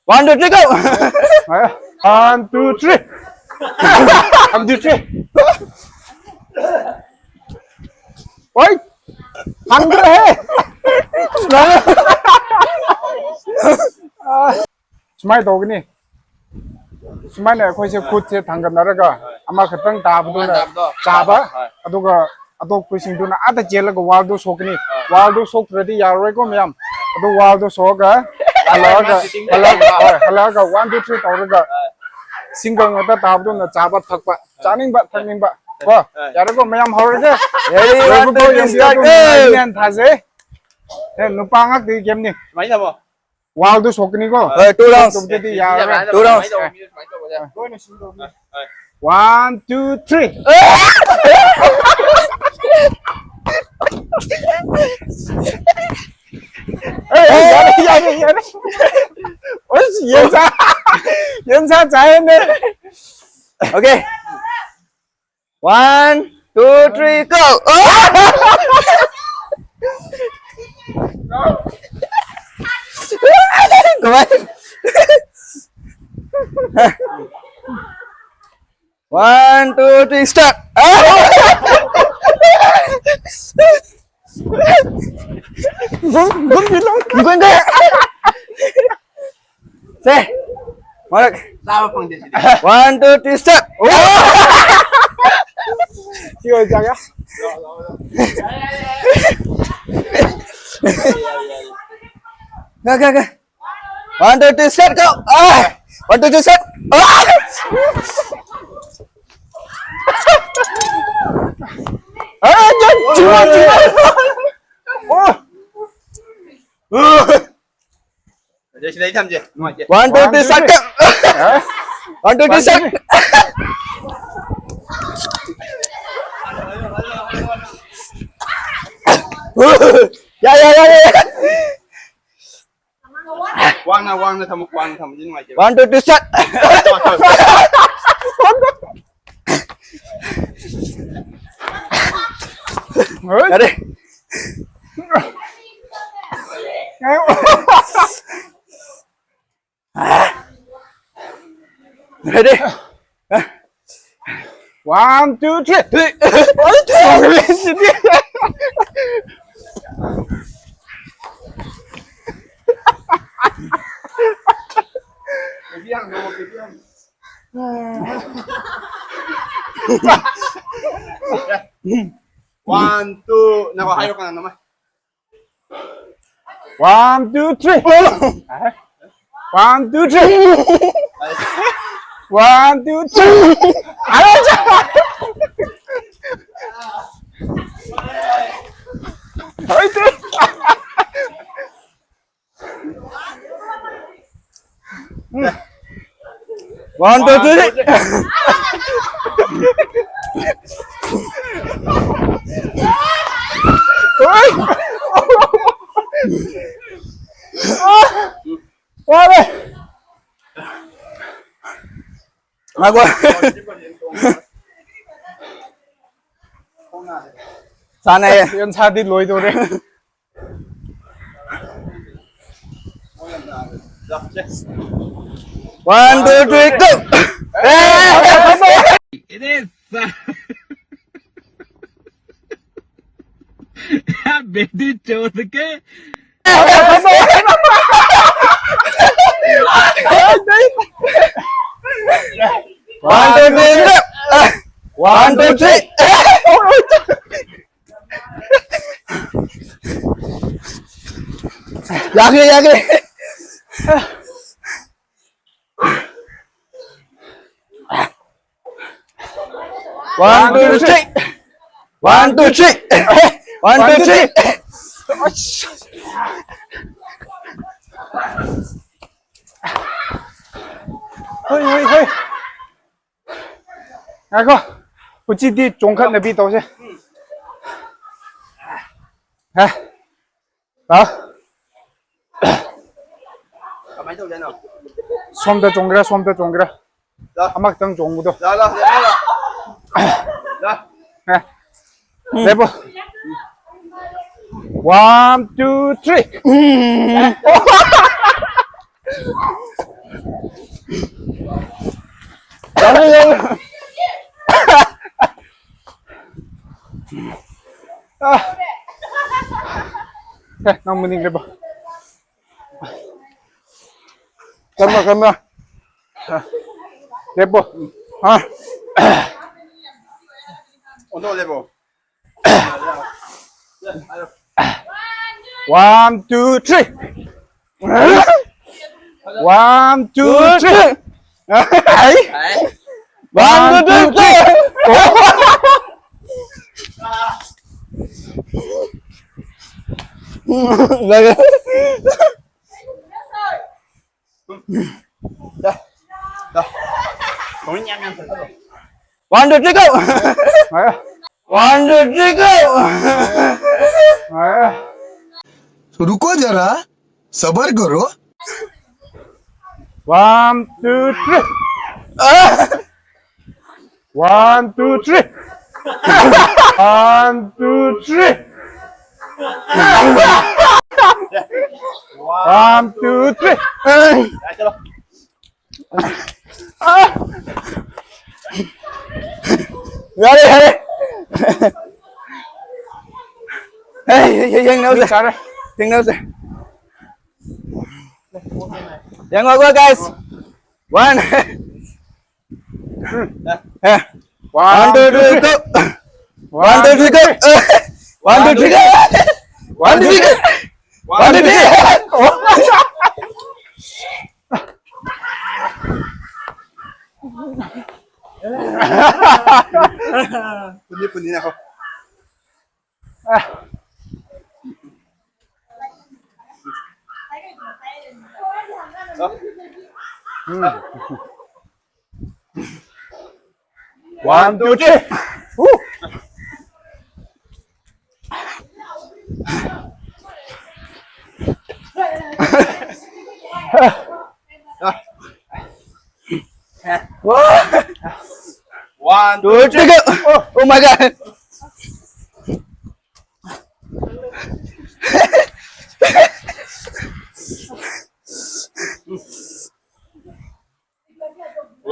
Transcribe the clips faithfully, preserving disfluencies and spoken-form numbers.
One, two, three, go! One, two, three. One, two, three. ꯍꯣꯏ, ꯐꯪꯗ꯭ꯔꯦꯍꯦ꯫ ꯁꯨꯃꯥꯏꯅ ꯇꯧꯒꯅꯤ꯫ ꯁꯨꯃꯥꯏꯅ ꯑꯩꯈꯣꯏꯁꯦ ꯈꯨꯠꯁꯦ ꯊꯥꯡꯒꯠꯅꯔꯒ ꯑꯃꯈꯛꯇꯪ ꯇꯥꯕꯗꯨꯅ ꯇꯣꯉꯥꯟ ꯇꯥꯕꯗꯣ꯫ ꯆꯥꯕ, ꯍꯣꯏ꯫ ꯑꯗꯨꯒ ꯑꯇꯣꯞꯄꯁꯤꯡꯗꯨꯅ ꯑꯥꯗ ꯆꯦꯜꯂꯒ wallꯗꯣ ꯁꯣꯛꯀꯅꯤ꯫ ꯍꯣꯏ꯫ Wallꯗꯣ ꯁꯣꯛꯇ꯭ꯔꯗꯤ ꯌꯥꯔꯔꯣꯏꯀꯣ ꯃꯌꯥꯝ꯫ ꯑꯗꯨ wallꯗꯣ ꯁꯣꯛꯑꯒ ꯍꯜꯂꯛꯑꯒ, ꯃꯥ shooting ꯍꯜꯂꯛꯑꯒ, ꯇꯧꯔꯒ꯫ ꯍꯣꯏ, ꯍꯜꯂꯛꯑꯒ one, two, three ꯇꯧꯔꯒ ꯍꯣꯏ꯫ Single ꯉꯥꯛꯇ ꯇꯥꯕꯗꯨꯅ ꯆꯥꯕ ꯊꯛꯄ, ꯍꯣꯏ꯫ ꯆꯥꯅꯤꯡꯕ ꯊꯛꯅꯤꯡꯕ꯫ ꯀꯣ? ꯍꯣꯏ꯫ ꯌꯥꯔꯦꯀꯣ ꯃꯌꯥꯝ ꯍꯧꯔꯒꯦ꯫ Ready, one, two, three, start, go! ꯅꯨꯄꯥ ꯉꯥꯛꯇꯒꯤ gameꯅꯤ꯫ ꯁꯨꯃꯥꯏꯅ ꯇꯧꯕ꯫ Wallꯗꯨ ꯁꯣꯛꯀꯅꯤꯀꯣ? ꯍꯣꯏ, two rounds. ꯁꯣꯛꯇꯕꯗꯨꯗꯤ ꯌꯥꯔꯔꯣꯏ꯫ Two rounds. ꯂꯣꯏꯅ ꯁꯤꯟꯗꯧꯅꯤ꯫ ꯍꯣꯏ, ꯍꯣꯏ꯫ One, two, three. ꯑꯦ, ꯌꯥꯔꯦ, ꯌꯥꯔꯦ, ꯌꯥꯔꯦ꯫ ꯑꯁ, ꯌꯦꯟꯁꯥ, ꯌꯦꯟꯁꯥ ꯆꯥꯏꯅꯦ꯫ Okay. One, two, three, go! ꯀꯃꯥꯏ? One, two, three, start! ꯁꯦ, ꯃꯔꯛ꯫ ꯆꯥꯕ ꯐꯪꯗꯦ ꯁꯤꯗꯤ꯫ One, two, three, start! ꯁꯤ ꯑꯣꯏ ꯆꯥꯒꯦ꯫ ꯒ, ꯒ, ꯒ꯫ One, two, three, start, go! ꯑꯥ! One, two, three, start! ꯑꯥ! ꯑꯥ, ꯆꯤꯡꯉꯣ, ꯆꯤꯡꯉꯣ! ꯑꯣ! ꯑꯗꯨ ꯁꯤꯗ ꯑꯩ ꯊꯝꯁꯦ, ꯅꯨꯡꯉꯥꯏꯇꯦ꯫ One, two, three, start, go! One, two, three, start! ꯌꯥ, ꯌꯥ, ꯌꯥ, ꯌꯥ, ꯌꯥ꯫ ꯋꯥꯡꯅ, ꯋꯥꯡꯅ ꯊꯝꯃꯨ, ꯋꯥꯡꯅ ꯊꯝꯃꯨ, ꯁꯤ ꯅꯨꯡꯉꯥꯏꯇꯦꯕ꯫ One, two, three, start! ꯌꯥꯔꯦ꯫ Ready? One, two, three. One, two. Nako, hayo ka na naman. One, two, three. One, two, three. One, two, three. Aray, tiyan! Aray, tiyan! One, two, three. Uy! Wala! Magwa. Sana eh. Yan sa atin, Lloyd, ore. One, two, three, go! It is. बेटी चोद के। One, two, three, go! One, two, three. Yagi, yagi. One, two, three. One, two, three. One, two, three. ꯍꯣꯏ, ꯍꯣꯏ, ꯍꯣꯏ꯫ ꯉꯥꯏꯈꯣ꯫ ꯍꯧꯖꯤꯛꯇꯤ ꯆꯣꯡꯈꯠꯅꯕꯤ ꯇꯧꯁꯦ꯫ ꯍꯥ? ꯂꯥꯎ꯫ ꯀꯃꯥꯏꯅ ꯇꯧꯗꯣꯏꯅꯣ? ꯁꯣꯝꯗ ꯆꯣꯡꯒꯦꯔꯥ, ꯁꯣꯝꯗ ꯆꯣꯡꯒꯦꯔꯥ? ꯂꯥꯎ꯫ ꯑꯃꯈꯛꯇꯪ ꯆꯣꯡꯕꯗꯣ꯫ ꯂꯥꯎ, ꯂꯥꯎ, ꯂꯦꯞꯄꯣ, ꯂꯥꯎ꯫ ꯂꯥꯎ꯫ ꯑꯦ꯫ ꯂꯦꯞꯄꯣ꯫ One, two, three. ꯎꯝ꯫ ꯑꯦ, ꯅꯪ ꯃꯅꯤꯡ ꯂꯦꯞꯄꯣ꯫ ꯀꯔꯝꯕ, ꯀꯔꯝꯕ? ꯂꯦꯞꯄꯣ꯫ ꯍꯥ? ꯑꯣꯟꯊꯣꯛ ꯂꯦꯞꯄꯣ꯫ One, two, three. One, two, three. One, two, three. One, two, three, go! One, two, three, go! तो रुको जरा, सबर करो। One, two, three. One, two, three. One, two, three. One, two, three. ꯌꯥꯔꯦ, ꯌꯥꯔꯦ꯫ ꯑꯦ, ꯌꯦꯡꯅꯧꯁꯦ꯫ ꯆꯥꯔꯦ꯫ ꯌꯦꯡꯅꯧꯁꯦ꯫ ꯌꯦꯡꯉꯣꯀꯣ, guys꯫ One. One, two, three, go. One, two, three, go. One, two, three, go. One, two, three, go. One, two, three, go. Puni, puni na ako. One, two, three. Woo. One, two, three, go. Oh my God.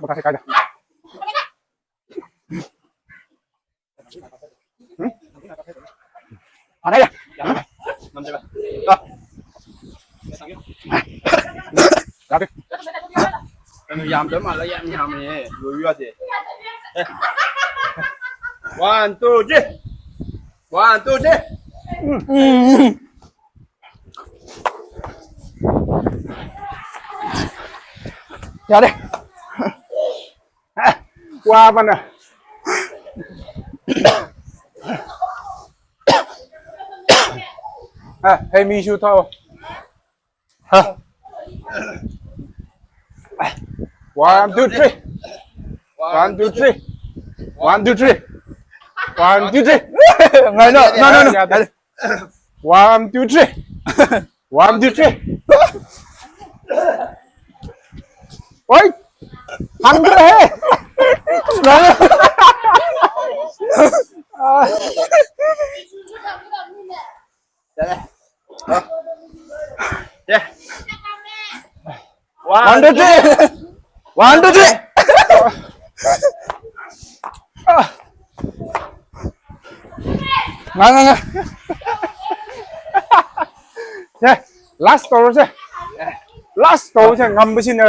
ꯉꯥꯏꯈꯣ, ꯀꯥꯏꯗ? ꯎꯝ? ꯐꯔꯦ꯫ ꯌꯥꯔꯦ꯫ ꯀꯩꯅꯣ, ꯌꯥꯝꯗꯕ ꯃꯥꯜꯂꯦ, ꯌꯥꯝ ꯌꯥꯝꯃꯦ꯫ ꯂꯣꯏꯕ ꯌꯥꯗꯦ꯫ ꯑꯦ꯫ One, two, three꯫ One, two, three꯫ ꯎꯝ꯫ ꯌꯥꯔꯦ꯫ ꯋꯥꯕꯅ꯫ ꯑ, ꯍꯩ ꯃꯍꯤꯁꯨ ꯊꯛꯑꯣ꯫ ꯍ꯫ One, two, three꯫ One, two, three꯫ One, two, three꯫ One, two, three꯫ ꯉꯥꯏꯅꯣ, no, no, no꯫ ꯌꯥꯗꯦ꯫ One, two, three꯫ One, two, three꯫ ꯍꯣꯏ꯫ ꯍꯟꯈ꯭ꯔꯦꯍꯦ꯫ ꯌꯥꯔꯦ꯫ ꯑ꯫ ꯑꯦ꯫ One, two, three. One, two, three. ꯉꯥ, ꯉꯥ, ꯉꯥ꯫ ꯁꯦ, last ꯇꯧꯔꯁꯦ꯫ Last ꯇꯧꯔꯁꯦ꯫ ꯉꯝꯕꯁꯤꯅ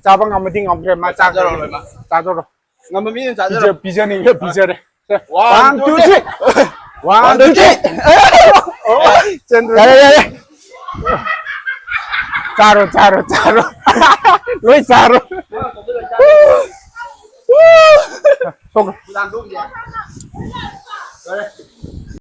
ꯆꯥꯕ ꯉꯝꯃꯗꯤ ꯉꯝꯈ꯭ꯔꯦ꯫ ꯃꯥ ꯆꯥꯈ꯭ꯔꯦ꯫ ꯆꯥꯖꯔꯣ, ꯂꯣꯏꯃꯛ꯫ ꯆꯥꯖꯔꯣ꯫ ꯉꯝꯕ ꯃꯤꯅ ꯆꯥꯖꯔꯣ꯫ ꯄꯤꯖ-, ꯄꯤꯖꯅꯤꯡꯉꯦ, ꯄꯤꯖꯔꯦ꯫ One, two, three. One, two, three. ꯆꯦꯟꯗ꯭ꯔꯣ꯫ ꯌꯥꯔꯦ, ꯌꯥꯔꯦ꯫ ꯆꯥꯔꯣ, ꯆꯥꯔꯣ, ꯆꯥꯔꯣ꯫ ꯂꯣꯏ ꯆꯥꯔꯣ꯫ ꯊꯣꯛꯈ꯭ꯔꯣ꯫ ꯂꯣꯏꯔꯦ꯫